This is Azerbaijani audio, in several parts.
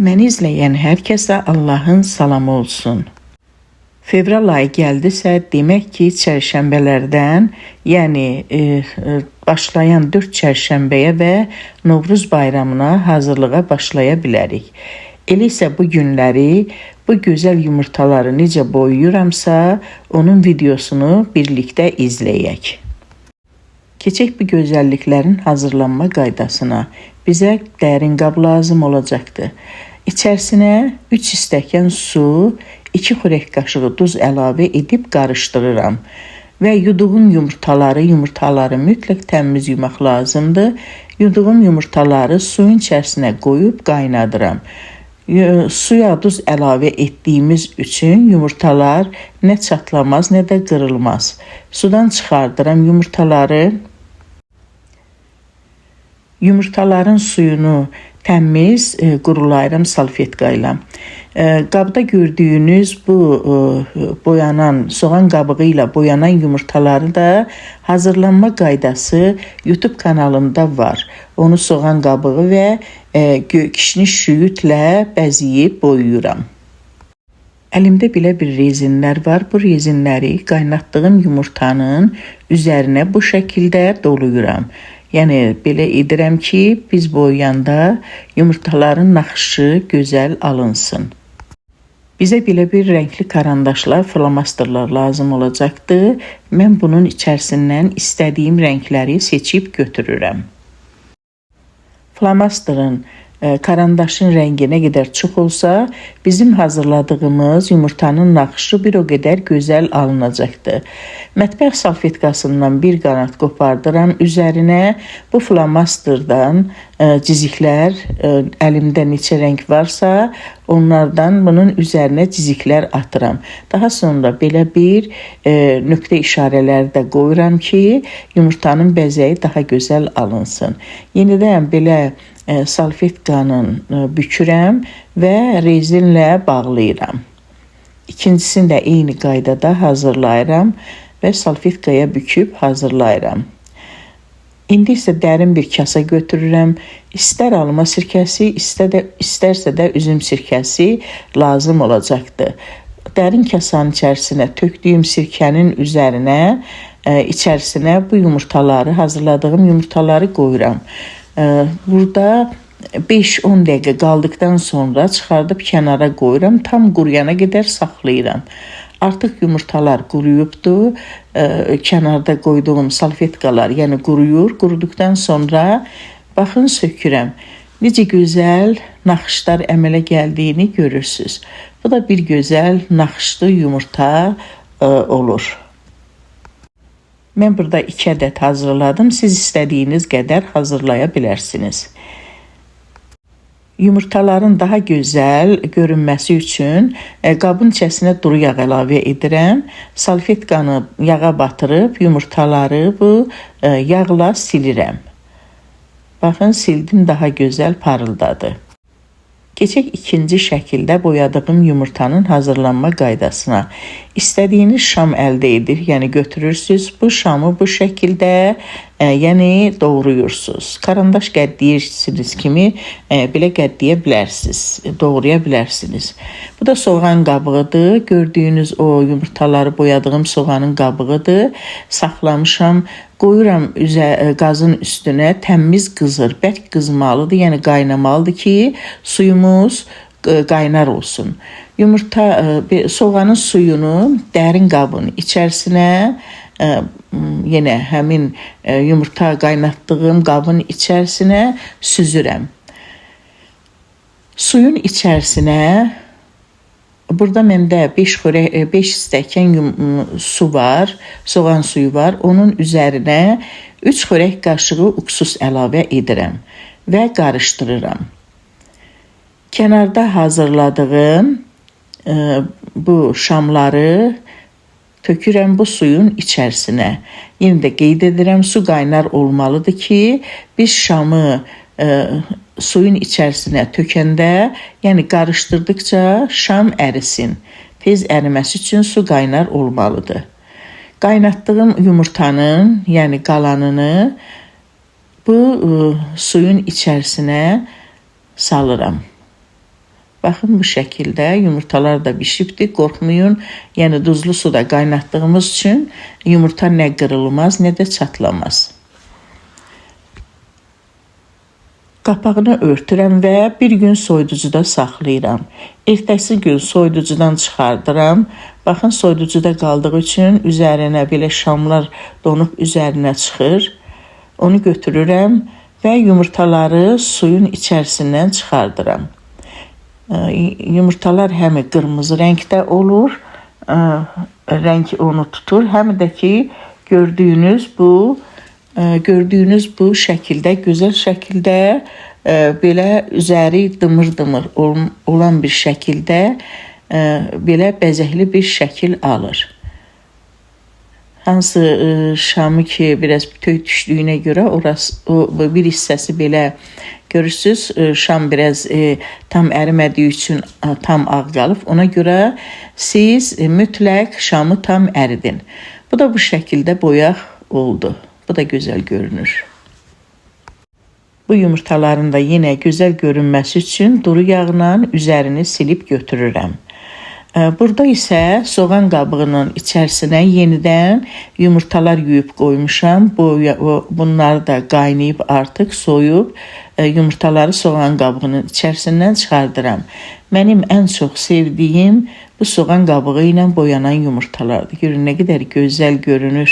Məni izləyən hər kəsə Allahın salamı olsun. Fevral ayı gəldisə, demək ki, çərşənbələrdən, yəni başlayan 4 çərşənbəyə və Novruz bayramına hazırlığa başlaya bilərik. Elə isə bu günləri bu gözəl yumurtaları necə boyayıramsa, onun videosunu birlikdə izləyək. Keçək bu gözəlliklərin hazırlanma qaydasına. Bizə dərin qab lazım olacaqdır. İçərisinə 3 stəkan su, 2 xörək qaşığı duz əlavə edib qarışdırıram. Və yuduğum yumurtaları mütləq təmiz yumaq lazımdır. Yuduğum yumurtaları suyun içərisinə qoyub qaynadıram. Suya duz əlavə etdiyimiz üçün yumurtalar nə çatlamaz, nə də qırılmaz. Sudan çıxardıram yumurtaları. Yumurtaların suyunu təmiz qurulayıram salfetka ilə. Qabda gördüyünüz bu boyanan, soğan qabığı ilə boyanan yumurtaları da hazırlanma qaydası YouTube kanalımda var. Onu soğan qabığı və kişniş şüyütlə bəzəyib boyayıram. Əlimdə belə bir rezinlər var. Bu rezinləri qaynatdığım yumurtanın üzərinə bu şəkildə doluyuram. Yəni belə edirəm ki, biz boyayanda yumurtaların naxışı gözəl alınsın. Bizə belə bir rəngli karandaşlar, flomasterlar lazım olacaqdır. Mən bunun içərisindən istədiyim rəngləri seçib götürürəm. Flomasterın, karandaşın rəngi nə qədər çox olsa, bizim hazırladığımız yumurtanın naxışı bir o qədər gözəl alınacaqdır. Mətbəx salfetkasından bir qanat qopardıram. Üzərinə bu flomasterdan ciziklər, əlimdə neçə rəng varsa, onlardan bunun üzərinə ciziklər atıram. Daha sonra belə bir nöqtə işarələri də qoyuram ki, yumurtanın bəzəyi daha gözəl alınsın. Yenidən belə salfetkanın bükürəm və rezinlə bağlayıram. İkincisini də eyni qaydada hazırlayıram və salfetkaya büküb hazırlayıram. İndi isə dərin bir kasa götürürəm. İstər alma sirkəsi, istərsə də üzüm sirkəsi lazım olacaqdır. Dərin kasanın içərisinə tökdüyüm sirkənin üzərinə, içərisinə bu yumurtaları, hazırladığım yumurtaları qoyuram. Burada 5-10 dəqiqə qaldıqdan sonra çıxardıb kənara qoyuram. Tam quruyana qədər saxlayıram. Artıq yumurtalar quruyubdur. Kənarda qoyduğum salfetkalar, yəni quruyur. Quruduqdan sonra baxın sökürəm. Necə gözəl naxışlar əmələ gəldiyini görürsünüz. Bu da bir gözəl naxışlı yumurta olur. Mən burada 2 ədəd hazırladım. Siz istədiyiniz qədər hazırlaya bilərsiniz. Yumurtaların daha gözəl görünməsi üçün qabın içərisinə duru yağ əlavə edirəm. Salfetkanı yağa batırıb yumurtaları bu yağla silirəm. Baxın, sildim, daha gözəl parıldadı. Keçək ikinci şəkildə boyadığım yumurtanın hazırlanma qaydasına. İstədiyiniz şam əldə edir, yəni götürürsünüz. Bu şamı bu şəkildə, yəni doğrayırsınız. Karandaş qədləyirsiniz kimi belə qədləyə bilərsiniz, doğraya bilərsiniz. Bu da soğan qabığıdır. Gördüyünüz o yumurtaları boyadığım soğanın qabığıdır. Saxlamışam. Qoyuram qazın üstünə, təmiz qızır, bərk qızmalıdır, yəni qaynamalıdır ki, suyumuz qaynar olsun. Soğanın suyunu dərin qabın içərisinə, yenə həmin yumurta qaynatdığım qabın içərisinə süzürəm. Suyun içərisinə burada məndə 5 stəkan su var, soğan suyu var. Onun üzərinə 3 xörək qaşığı uksus əlavə edirəm və qarışdırıram. Kənarda hazırladığım bu şamları tökürəm bu suyun içərisinə. Yenə də qeyd edirəm, su qaynar olmalıdır ki, biz şamı suyun içərisinə tökəndə, yəni qarışdırdıqca şam ərisin. Tez əriməsi üçün su qaynar olmalıdır. Qaynatdığım yumurtanın, yəni qalanını bu suyun içərisinə salıram. Baxın bu şəkildə yumurtalar da bişibdi. Qorxmayın. Yəni duzlu suda qaynatdığımız üçün yumurta nə qırılmaz, nə də çatlamaz. Qapağını örtürəm və bir gün soyuducuda saxlayıram. Ertəsi gün soyuducudan çıxardıram. Baxın soyuducuda qaldığı üçün üzərinə belə şamlar donub üzərinə çıxır. Onu götürürəm və yumurtaları suyun içərisindən çıxardıram. Yumurtalar həm qırmızı rəngdə olur, rəng onu tutur, həm də ki gördüyünüz bu şəkildə, gözəl şəkildə belə üzəri dımır-dımır olan bir şəkildə belə bəzəkli bir şəkil alır. Hansı şamı ki biraz bütöv düşdüyünə görə orası o bir hissəsi belə görürsüz, şam biraz tam ərimədiyi üçün tam ağ qalıb. Ona görə siz mütləq şamı tam əridin. Bu da bu şəkildə boyaq oldu. Bu da gözəl görünür. Bu yumurtaların da yenə gözəl görünməsi üçün duru yağla üzərini silib götürürəm. Burada isə soğan qabığının içərisinə yenidən yumurtalar yuyub qoymuşam. Bunları da qaynayıb artıq soyub yumurtaları soğan qabığının içərisindən çıxardıram. Mənim ən çox sevdiyim bu soğan qabığı ilə boyanan yumurtalardır. Görün nə qədər gözəl görünür.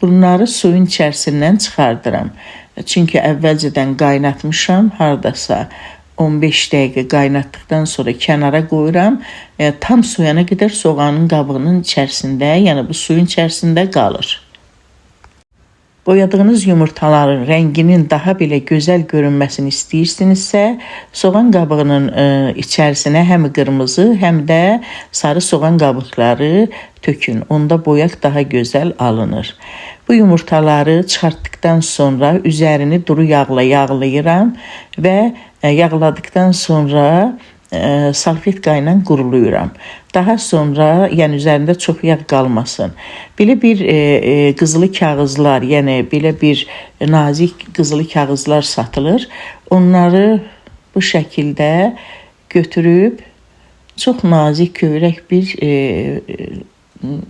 Bunları suyun içərisindən çıxardıram. Çünki əvvəlcədən qaynatmışam, hardasa 15 dəqiqə qaynatdıqdan sonra kənara qoyuram. Tam soyana qədər soğanın qabığının içərisində, yəni bu suyun içərisində qalır. Boyadığınız yumurtaların rənginin daha belə gözəl görünməsini istəyirsinizsə, soğan qabığının içərisinə həm qırmızı, həm də sarı soğan qabıqları tökün. Onda boyaq daha gözəl alınır. Bu yumurtaları çıxartdıqdan sonra üzərini duru yağla yağlayıram və yağladıqdan sonra salfetka ilə quruluyuram. Daha sonra, yəni üzərində çox yağ qalmasın. Belə bir qızılı kağızlar, yəni belə bir nazik qızılı kağızlar satılır. Onları bu şəkildə götürüb çox nazik kövrək bir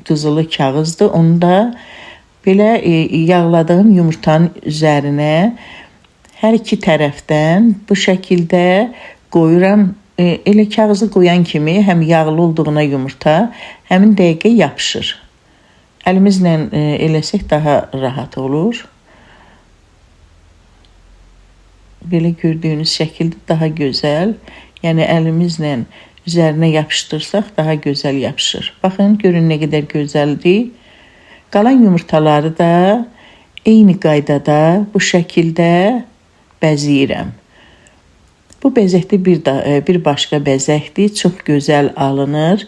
qızılı kağızdır. Onu da belə yağladığım yumurtanın üzərinə hər iki tərəfdən bu şəkildə qoyuram. Elə kağızı qoyan kimi həm yağlı olduğuna yumurta həmin dəqiqə yapışır. Əlimizlə eləsək daha rahat olur. Belə gördüyünüz şəkildə daha gözəl. Yəni əlimizlə üzərinə yapışdırsaq daha gözəl yapışır. Baxın, görün nə qədər gözəldir. Qalan yumurtaları da eyni qaydada bu şəkildə bəzəyirəm. Bu bəzəkdə bir başqa bəzəkdir. Çox gözəl alınır.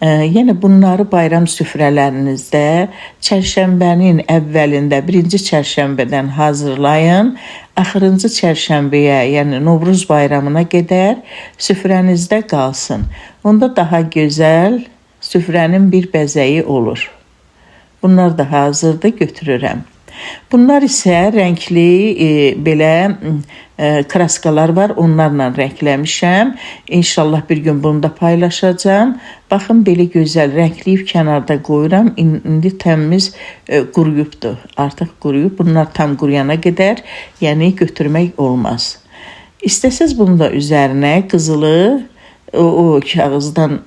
Yəni bunları bayram süfrələrinizdə çərşənbənin əvvəlində, birinci çərşənbədən hazırlayın. Axırıncı çərşənbəyə, yəni Novruz bayramına qədər süfrənizdə qalsın. Onda daha gözəl süfrənin bir bəzəyi olur. Bunlar da hazırdır, götürürəm. Bunlar isə rəngli belə kraskalar var. Onlarla rəngləmişəm. İnşallah bir gün bunu da paylaşacağam. Baxın, belə gözəl rəngliyib kənarda qoyuram. İndi təmiz quruyubdur. Artıq quruyub. Bunlar tam quruyana qədər, yəni götürmək olmaz. İstəsəz bunu da üzərinə qızılı o kağızdan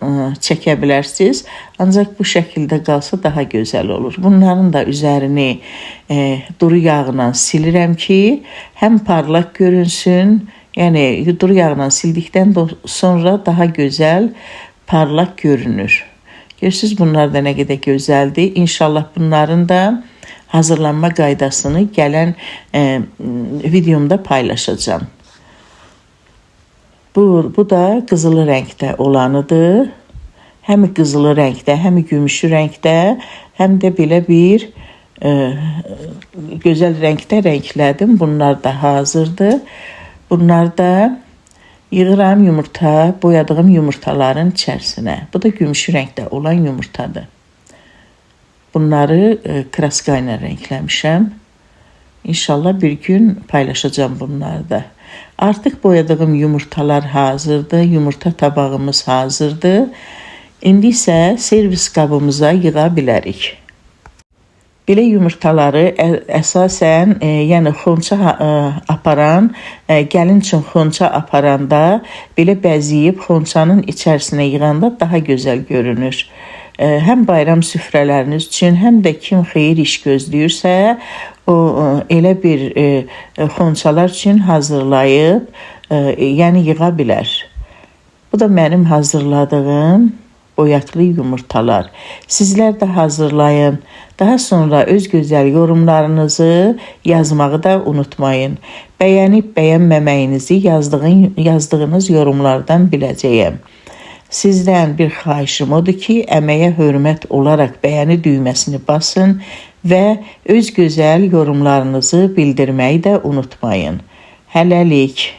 çəkə bilərsiniz. Ancaq bu şəkildə qalsa daha gözəl olur. Bunların da üzərini duru yağla silirəm ki, həm parlaq görünsün, yəni duru yağla sildikdən sonra daha gözəl parlaq görünür. Görürsünüz, bunlar da nə qədər gözəldir. İnşallah bunların da hazırlanma qaydasını gələn videomda paylaşacağam. Bu da qızılı rəngdə olanıdır. Həm qızılı rəngdə, həm gümüşü rəngdə, həm də belə bir gözəl rəngdə rənglədim. Bunlar da hazırdır. Bunlar da yığıram yumurta, boyadığım yumurtaların içərisinə. Bu da gümüşü rəngdə olan yumurtadır. Bunları kraska ilə rəngləmişəm. İnşallah bir gün paylaşacağım bunları da. Artıq boyadığım yumurtalar hazırdır, yumurta tabağımız hazırdır. İndi isə servis qabımıza yığa bilərik. Belə yumurtaları əsasən, yəni xonça aparan, gəlin üçün xonça aparanda belə bəzəyib xonçanın içərisinə yığanda daha gözəl görünür. Həm bayram süfrələriniz üçün, həm də kim xeyir iş gözləyirsə, o elə bir xonçalar üçün hazırlayıb, yəni yığa bilər. Bu da mənim hazırladığım boyatlı yumurtalar. Sizlər də hazırlayın. Daha sonra öz gözəl yorumlarınızı yazmağı da unutmayın. Bəyənib bəyənməməyinizi yazdığınız yorumlardan biləcəyəm. Sizdən bir xahişim odur ki, əməyə hörmət olaraq bəyəni düyməsini basın və öz gözəl yorumlarınızı bildirməyi də unutmayın. Hələlik.